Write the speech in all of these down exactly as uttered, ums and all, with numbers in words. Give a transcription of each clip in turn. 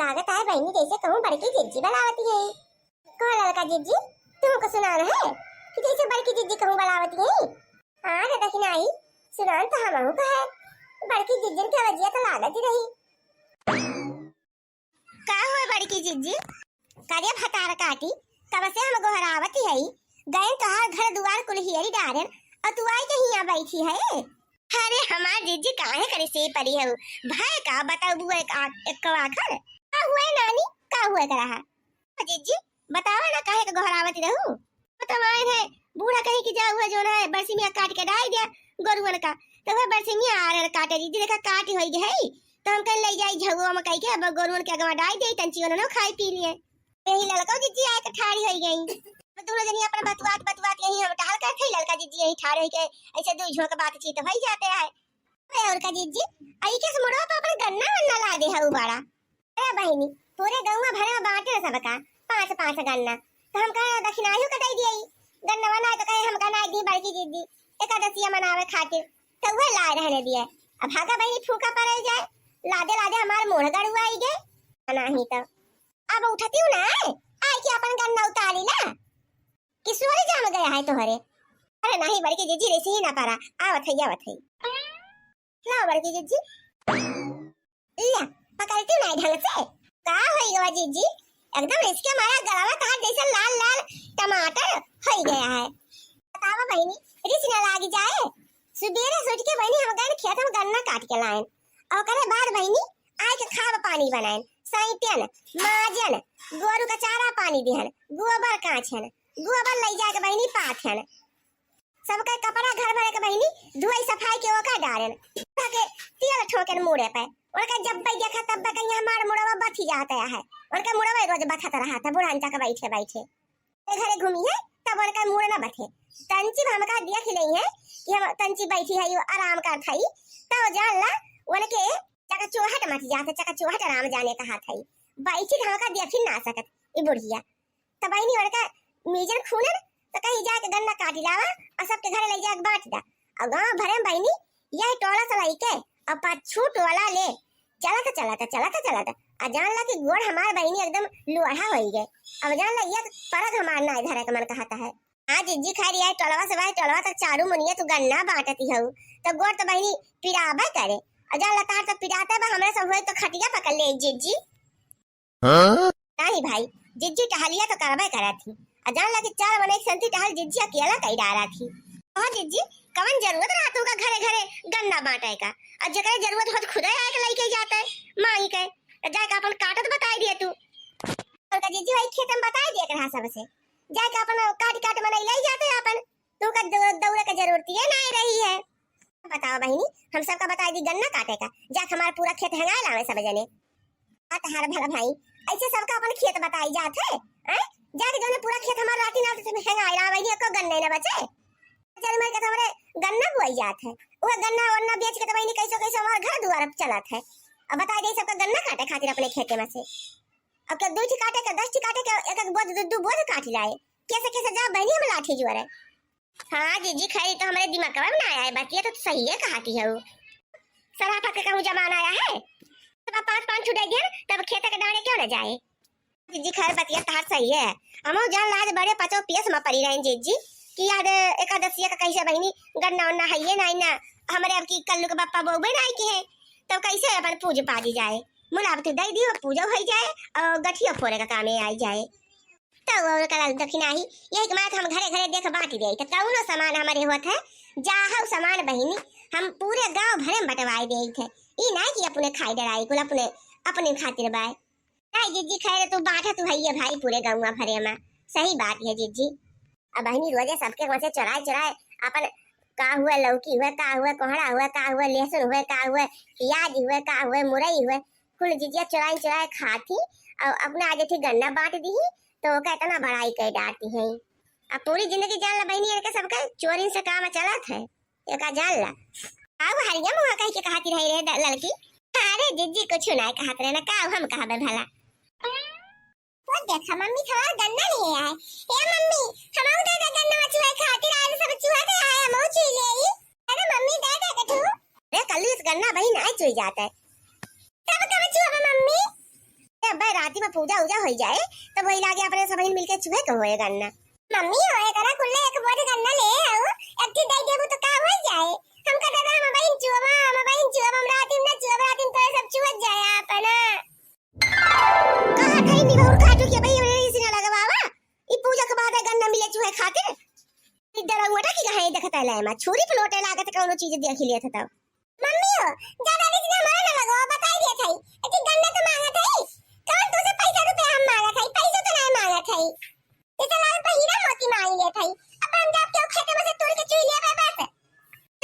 लागत है बहिनी जैसे कहूँ बड़की जिज्जी बलावती है। कहो ललका जिज्जी, तुमको सुनान है कि जैसे बड़की जिज्जी कहूँ बलावती है? हाँ रे दखिनाही, सुनान तो हमहू का है, बड़की जिज्जन के आवाजिया तो लागत ही रही। का हुआ बड़की जिज्जी? करे भतार काटी, कब से हम गोहरावत हई, गयन तोहार घर दुआर कुल हियरी डारेन, और तू आई के हियां बैठी है? अरे हमार जिज्जी काहे करे से परी हऊ? भय का बताऊ बुआ एक आ-, एक आखर? का हुआ नानी? का हुआ करा है? जिज्जी, बतावा ना काहे के गोहरावत रहू? बतावा है, बूढ़ा कहे कि जा हुआ जो ना है, बरसिमिया काट के डाई दिया गोरुअन का। तो वह बरसिमिया आ रहे काटे, जिज्जी देखा काट होई गई है, तो हम कहीं ले जाई झगुआ में कह के, अब गोरुअन के अगवा डाई दे, तंची उन्होंने खाई पी लिए। यही ललका जिज्जी आए के ठाड़ी होई गई। अब दोनों जनी अपन बतुआत बतुआत यही हम टहल कर थे, ललका जिज्जी यही ठाड़ होई के, ऐसे दो झोंक बातचीत होई जाते हैं। अरे और का जिज्जी, आई के मुड़वा पर अपन गन्ना वन्ना ला दे है उबाड़ा। अरे बहिनी, पूरे गौवा भरे में बांटे न सबका पाँच पाँच गन्ना। तो हम कहे दखिनाही का दे दिए गन्ना वन्ना, तो कहे हम गन्ना दी बड़की जिज्जी एकादशिया मनावे खातिर, तो वह लाए रहने दिए। अब भागा बहिनी फूका पड़े जाए, लादे लादे हमार मोड़ गड़ुआई गए। नहीं तो अब उठती हूँ ना, आई के अपन गन्ना उतारी ला। कि सोरे जाम गया है तोहरे? अरे नहीं बड़की जिज्जी, रेसी ही ना पारा। आवत है, आवत है। लाओ बड़की जिज्जी। लिया, पकड़ती नहीं ढंग से। का होई गवा जिज्जी? एकदम रिस के मारा गलवा तहार जैसे लाल लाल टमाटर होई गया है। बतावा बहिनी, रिस ना लागी जाए। सुबेरे सोच के बहिनी हम गए खेत में गन्ना काट के लाएन। और ओकरे बाद बहिनी आए के खाब पानी बनाएन, सैंतेन, माजन, गोरू का चारा पानी दिहन, गोबर काछन, गोबर ले जाके बहिनी पाथन। सबके कपड़ा घर भरे के बहिनी धोई सफाई के ओका डारेन, के तेल ठोकेन मुड़े पे। उनका जब भाई देखा तब कहीं हमार मुड़वा बथी जाता है। उनका मुड़वा रोज बथत रहा था बुढ़ान तक बैठे बैठे। ए घरे घूमी है तब उनका मुड़ ना बथे। तंची हमका देख ले है कि हम तंची बैठी है, यो आराम करत है, तब जान ला उनके चकचोहट मच जात है, चकचोहट राम जाने कहा था। बैठी तो हमका देख ही ना सकत ई बुढ़िया। तब बहिनी उनका मीजन खूनन तो कहीं जाके गन्ना काटी लावा और सबके घरे ले जाके बांट दा। और गांव भरे में बहिनी यही टोला से लइके और पाछू टोला ले चलत चलत चलत चलत आ जान ला कि गोड़ हमार बहिनी एकदम लोढ़ा होई गए। अब जान ला एक परग हमार ना धरे के मन कहता है। हाँ जिज्जी, खैर यही टोलवा से वही टोलवा तक चारू मुनिया तू गन्ना बांटती हऊ, तो गोड़ तो बहिनी पिराबे करे। और जान ला तार तो पिराते बा, हमरा सब होई तो खटिया पकड़ ले जिज्जी। हाँ? नहीं भाई, जिज्जी टहलिया तो करबे करत ही। आ जान ला कि चार मने एक संती टहल जिज्जी अकेला कई डारा थी। हाँ जिज्जी, कवन जरूरत रहा तुमका घरे घरे गन्ना बांटे का? और जेकरे जरूरत होत खुदे आए के लइके जाते, मांगी के। तो जाके अपन काटत बताई दिए तू। उनका जिज्जी वही खेत में बताई दिए के रहा सबसे। जाके अपन काट काट मनई ले जाते अपन। तुमका दौ-, दौड़े के जरूरत ये ना रही है। बताओ बहिनी, हम सबका बताई दी गन्ना काटे का, जाके हमार पूरा खेत हेंगाए लावे सब जने। आ तहार भला भाई, ऐसे सबका अपन खेत बताई जात है, हैं? जाके जौने पूरा खेत हमार राती नाथ से हेंगाए लावे, एको गन्ने न बचे। चल मर के तो हमरे गन्ना बुआई जात है, वह गन्ना वन्ना बेच के तो बहिनी कैसो कैसो हमार घर दुआर चलत है। अब बताई दे सबका गन्ना काटे खातिर अपने खेते में से। अब के दू ठी काटे के, दस ठी काटे के, एक एक बोझ, दू दू बोझ काट लाए। कैसे कैसे जाओ बहिनी हम लाठी जुआरे। हाँ जिज्जी, खैर तो हमरे दिमागवा में ना आए, बतिया तो सही है कहती है वो। सराफत के कहूँ जमाना आया है, तब पाँच पाँच छुटाई दिया ना, तब खेत के डांडे क्यों ना जाए। जिज्जी खैर बतिया तहार सही है, हम जान लाज बड़े पचो पियस में पड़ी रहे जिज्जी कि याद एकादशिया का कैसे बहिनी गन्ना उन्ना है ये ना, ना हमरे अब की कल्लू के बप्पा बोबे ना की है, तब कैसे अपन पूज पाजी जाए। मुलाब तू दे दियो, पूजा हो जाए और गठिया फोड़े का कामे आई जाए। तो और कल दखिनाही, यही के मारे हम घरे घरे देख बांट दे, तो कौनो सामान हमारे होत है, जाहु सामान बहिनी, हम पूरे गांव भरे में बंटवाई दे थे। ई ना कि अपने खाई डराई कुल अपने, अपने खातिर बाय। नहीं जिज्जी, खैर तू बांटा तू है ये भाई पूरे गांव भरे में, सही बात है जिज्जी। अब बहिनी रोजे सबके वहाँ से चुराए चुराए अपन का हुए लौकी हुए, का हुए कोहड़ा हुए, का हुए लहसुन हुए, का हुए प्याज हुए, का हुए मुरई हुए, कुल जिज्जिया चुराए चुराए खाती और अपना आज थी गन्ना बांट दी, तो ओका इतना बड़ाई कर डालती है। अब पूरी जिंदगी जान ला बहिनी, इनके सबके चोरिन से काम चलत है, एका जान ला। आओ हरिया मुँह कह के कहती रही रहे द-, लड़की। अरे जिज्जी कुछ ना कहत रहे ना, का हम कहबे भला। वो देखा मम्मी हमार गन्ना लिए आए। ए मम्मी, हम दे दे गन्ना चुहे खातिर, आज सब चुहा के आए, हम चुई ले आई। अरे मम्मी दे दे कठू। अरे कल्लू इस गन्ना बहिन आई चुई जाता है। सब कब चुहा मम्मी? ए अब्बे राती में पूजा उजा होइ जाए, तब वही लागे अपने सबहिन मिलके चुहे के होए गन्ना। मम्मी हो, एकरा कुल्ले एक बोझ गन्ना ले आओ, एक ठी दे देबू तो का होइ जाए? हमका दादा हम बहिन चुअबा, हम बहिन चुअबा, हम राती में ना चुअबा, राती में तोरे सब चुअत जाए अपना। कहा थई निभौर काटू के भाई, हमरे इसी ना लगवावा। ई पूजा के बाद गन्ना मिले चुहे खातिर। ई डरौटा की कहे देखत है लाए मा, छुरी पलोटे लागत कौनो चीज देख लिया था तब। मम्मी हो, ज्यादा रिस ना हमारा ना लगाओ, बताई दिया था। एती गन्ना तो मांगत है। कौन तुझसे पैसा रुपया हम मांगत है? पैसा तो नहीं मांगत है। इतना लाल पहिरा मोती मांग लिया था। अब हम जाके खेते में से तोड़ के चुई लिया बस।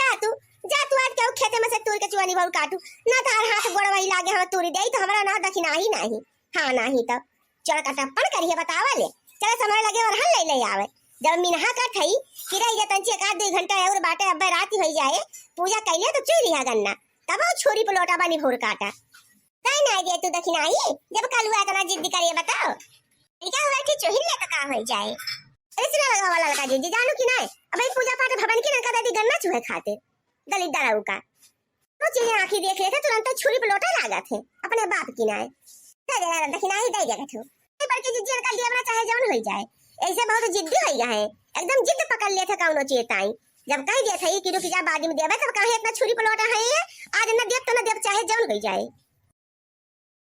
जा तू, जा तू आज केहू खेते में से तूर के चुआ निभौर काटू, ना तार हाथ गोड़ वही लागे हम तूरी देई तो हमरा ना दखिनाही नाही। हाँ नाही तो चोर का टप्पन करिए बतावा ले। चल समर लगे और हल ले ले आवे। जब मिनहा का थई कि रह जा तंची एक आध दो घंटा और बाटे अब्बे रात ही होई जाए, पूजा कैले तो चुई लिहा गन्ना, तब वो छोरी पलोटा बा निभौर काटा। काहे ना दे तू दखिनाही, जब कलुआ इतना जिद्द करिए बताओ। इका हुआ कि चुहिन ले तो का होई जाए। अरे सिला लगावा ललका जी, जी जानू कि नाय? अबे पूजा पाठ भवन की नंका दादी गन्ना चुहे खातिर। दलित दराऊ का। वो चीजें आँखी देख लेते तुरंत छुरी पलोटा लागत है। अपने बाप की नाय। दे दे ना दखिनाही दे दे कथू। ए बड़की जिज्जी इनका लिए अपना चाहे जौन होई जाए। ऐसे बहुत जिद्दी होई गए हैं। एकदम जिद पकड़ लेते कौनो चीज ताई। जब कह दिया था कि रुक जा बाद में देबे तब काहे इतना छुरी पलोटा है ये? आज न देब तो न देब चाहे जौन होई जाए।